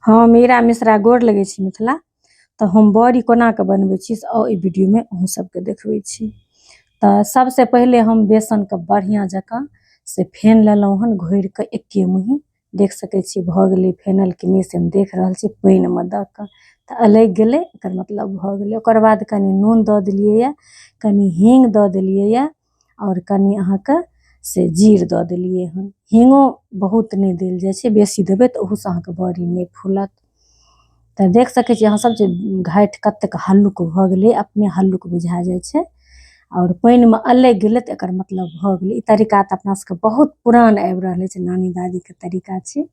हँ, मीरा मिश्रा, गोर लगै छी मिथिला। तऽ हम बड़ी कोना कऽ बनबै छी से आउ, एहि वीडियोमे अहूँ सबके देखबै छी। तऽ सबसँ पहिले हम बेसनके बढ़िआँ जकाँ से फेन लेलहुँ हन घोरि कऽ एक्के मुँही। देख सकै छी भऽ गेलै फेनल कि नहि, से हम देख रहल छी पानिमे दऽ कऽ। तऽ अलगि गेलै, एकर मतलब भऽ गेलै। ओकर बाद कनि नून दऽ देलियैए, कनि हीङ्ग दऽ देलियैए आओर कनि अहाँके से जीर दऽ देलियै हन। हीङ्गो बहुत नहि देल जाइ छै, बेसी देबै तऽ ओहूसँ अहाँके बड़ी नहि फूलत। तऽ देख सकै छी अहाँ सब जे घाटि कतेक हल्लुक भऽ गेलै, अपने हल्लुक बुझा जाइ छै आओर पानिमे अलगि गेलै, तऽ एकर मतलब भऽ गेलै। ई तरीका तऽ अपना सबके बहुत पुरान आबि रहल अछि, नानी दादीके तरीका छै।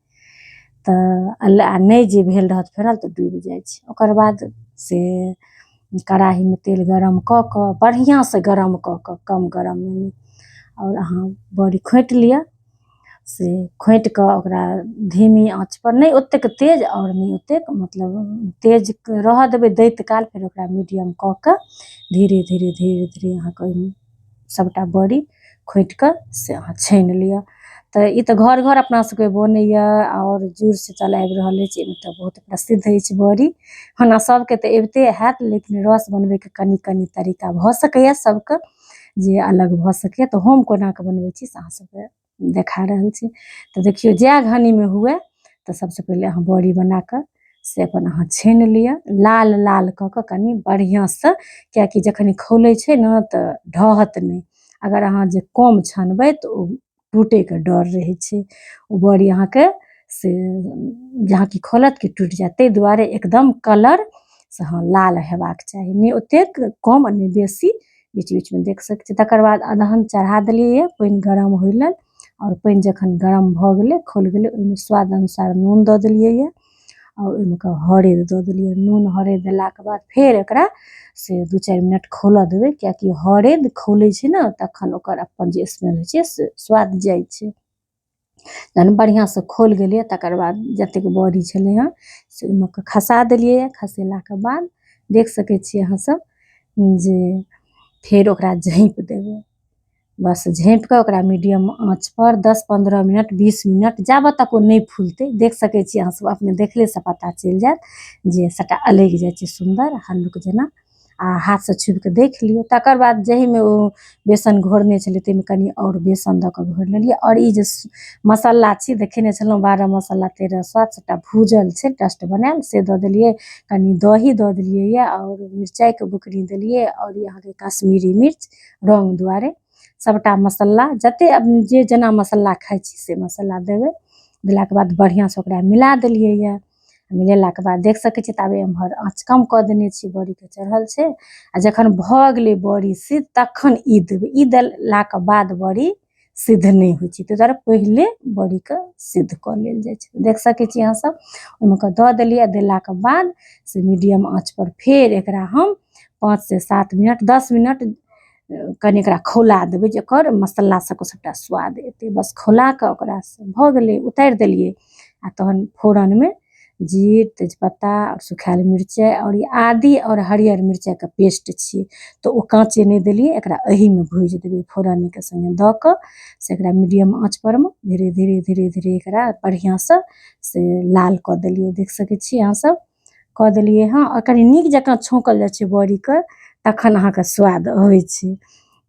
तऽ आ नहि जे भेल रहत फेनल तऽ डूबि जाइ छै। ओकर बाद से कड़ाहीमे तेल गरम कऽ कऽ, बढ़िआँसँ गरम कऽ कऽ, कम गरममे नहि, आओर अहाँ बड़ी खोँटि लिअ। से खोँटि कऽ ओकरा धीमी आँचपर, नहि ओतेक तेज आओर नहि ओतेक, मतलब तेज रहऽ देबै दैत काल, फेर ओकरा मीडियम कऽ कऽ धीरे धीरे धीरे धीरे अहाँके ओहिमे सभटा बड़ी खोँटि कऽ से अहाँ छानि लिअ। तऽ ई तऽ घर घर अपना सबके बनैया आओर जुड़ शीतल आबि रहल अछि, एहिमे तऽ बहुत प्रसिद्ध अछि बड़ी। ओना सबके तऽ अबिते हैत, लेकिन रस बनबैके कनि कनि तरीका भऽ सकैया सबके जे अलग भऽ सकैया। तऽ हम कोना कऽ बनबै छी से अहाँ सबके देखा रहल छी। तऽ देखियौ, जए घनीमे हुए तऽ सबसँ पहिले अहाँ बड़ी बना कऽ से अपन अहाँ छानि लिअ लाल लाल कऽ कऽ कनि बढ़िआँसँ, किएकि जखन खौलै छै ने तऽ ढहत नहि। अगर अहाँ जे कम छानबै तऽ ओ टूटैके डर रहै छै, ओ बड़ी अहाँके से जहाँ कि खोलत कि टूटि जायत। ताहि दुआरे एकदम कलर से हँ लाल हेबाक चाही, नहि ओतेक कम आ नहि बेसी, बीच बीचमे देख सकै छी। तकर बाद अदहन चढ़ा देलियै पानि गरम होइ लेल आओर पानि जखन गरम भऽ गेलै, खौल गेलै, ओहिमे स्वाद अनुसार नून दऽ देलियै आओर ओहिमे कऽ हरैद दऽ देलियै। नून हरैद देलाके बाद फेर एकरा से 2-4 मिनट खौलऽ देबै, किएकि हरैद खौलै छै ने तखन ओकर अपन जे स्मेल होइ छै से स्वाद जाइ छै। जहन बढ़िआँसँ खौल गेलै, तकर बाद जतेक बड़ी छलै हँ से ओहिमे कऽ खसा देलियै। खसेलाके बाद देख सकै छियै अहाँ सब जे फेर ओकरा झाँपि देबै। बस झाँपि कऽ ओकरा मीडियम आँच पर 10-15 मिनट, 20 मिनट, जाबत तक ओ नहि फूलतै। देख सकै छियै अहाँ सब, अपने देखलेसँ पता चलि जायत जे सभटा अलगि जाइ छै सुन्दर हल्लुक जेना, आ हाथसँ छुबि कऽ देख लियौ। तकर बाद जाहिमे ओ बेसन घोरने छलियै ताहिमे कनि आओर बेसन दऽ कऽ घोरि लेलियै। आओर ई जे मसाला छी देखेने छलहुँ, 12 मसाला 13 स्वाद, सभटा भूजल छै डस्ट बनायल, से दऽ देलियै। कनि दही दऽ देलियै यऽ आओर मिरचाइके बुकनी देलियै आओर ई अहाँके कश्मीरी मिर्च रङ्ग दुआरे। सभटा मसाला जते जे जेना मसाला खाइ छी से मसाला देबै। देलाके बाद बढ़िआँसँ ओकरा मिला देलियै यऽ। मिलेलाके बाद देख सकै छी ताबे एम्हर आँच कम कऽ देने छी, बड़ीके चढ़ल छै। आ जखन भऽ गेलै बड़ी सिद्ध तखन ई देबै। ई देलाके बाद बड़ी सिद्ध नहि होइ छै, ताहि दुआरे पहिले बड़ीके सिद्ध कऽ लेल जाइ छै। देख सकै छी अहाँ सब, ओहिमे कऽ दऽ देलियै। देलाके बाद से मीडियम आँच पर फेर एकरा हम 5 से 7 मिनट, 10 मिनट कनि एकरा खौला देबै, जे एकर मसाला सबके सबटा स्वाद एतै। बस खौला कऽ ओकरा भऽ गेलै, उतारि देलियै। आ तहन फोरनमे जीर, तेजपत्ता आओर सुखायल मिरचाइ आओर ई आदी आओर हरियर मिरचाइके पेस्ट छियै, तऽ ओ काँचे नहि देलियै, एकरा एहीमे भूजि देबै। फोरनके सङ्गे दऽ कऽ से एकरा मीडियम आँच परमे धीरे धीरे धीरे धीरे एकरा बढ़िआँसँ से लाल कऽ देलियै। देख सकै छी अहाँ सब, कऽ देलियै हँ। आओर कनि नीक जकाँ छौंकल जाइ छै बड़ीके, तखन अहाँके स्वाद अबै छै।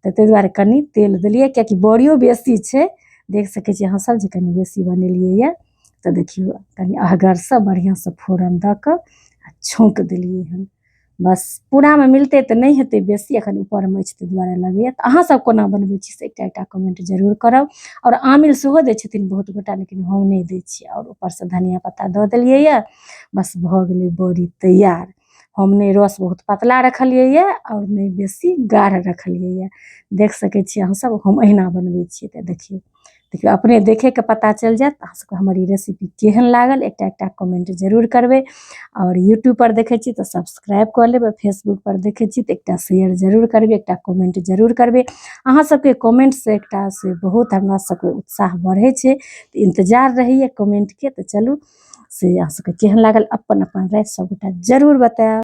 तऽ ताहि दुआरे कनि तेल देलियै, किएकि बड़ियो बेसी छै। देख सकै छी अहाँ सब जे कनि बेसी बनेलियै यऽ। तऽ देखियौ, कनि अहगरसँ बढ़िआँसँ फोरन दऽ कऽ आ छौंक देलियै हन। बस पूरामे मिलतै तऽ नहि हेतै बेसी, एखन ऊपरमे अछि ताहि दुआरे लगैया। तऽ अहाँ सब कोना बनबै छी से एकटा एकटा कमेंट जरूर करब। आओर आमिल सेहो दै छथिन बहुत गोटा, लेकिन हम नहि दै छी। आओर ऊपरसँ धनिया पत्ता दऽ देलियै यऽ। बस भऽ गेलै बड़ी तैयार। हम नहि रस बहुत पतला रखलियै यऽ आओर नहि बेसी गाढ़ रखलियै यऽ। देख सकै छी अहाँ सब, हम अहिना बनबै छियै। तऽ देखियौ देखियौ, अपने देखेके पता चलि जायत। अहाँ सबके हमर ई रेसिपी केहन लागल, एकटा एकटा कमेंट जरूर करबै। आओर यूट्यूब पर देखै छी तऽ सब्सक्राइब कऽ लेबै, फेसबुक पर देखै छी तऽ एकटा शेयर जरूर करबै, एकटा कमेंट जरूर करबै। अहाँ सबके कमेंटसँ एकटा से बहुत हमरा सबके उत्साह बढ़ै छै, तऽ इन्तजार रहैए कमेंटके। तऽ चलू, से अहाँ सबके केहन लागल, अपन अपन राय सबगोटा जरूर बतायब।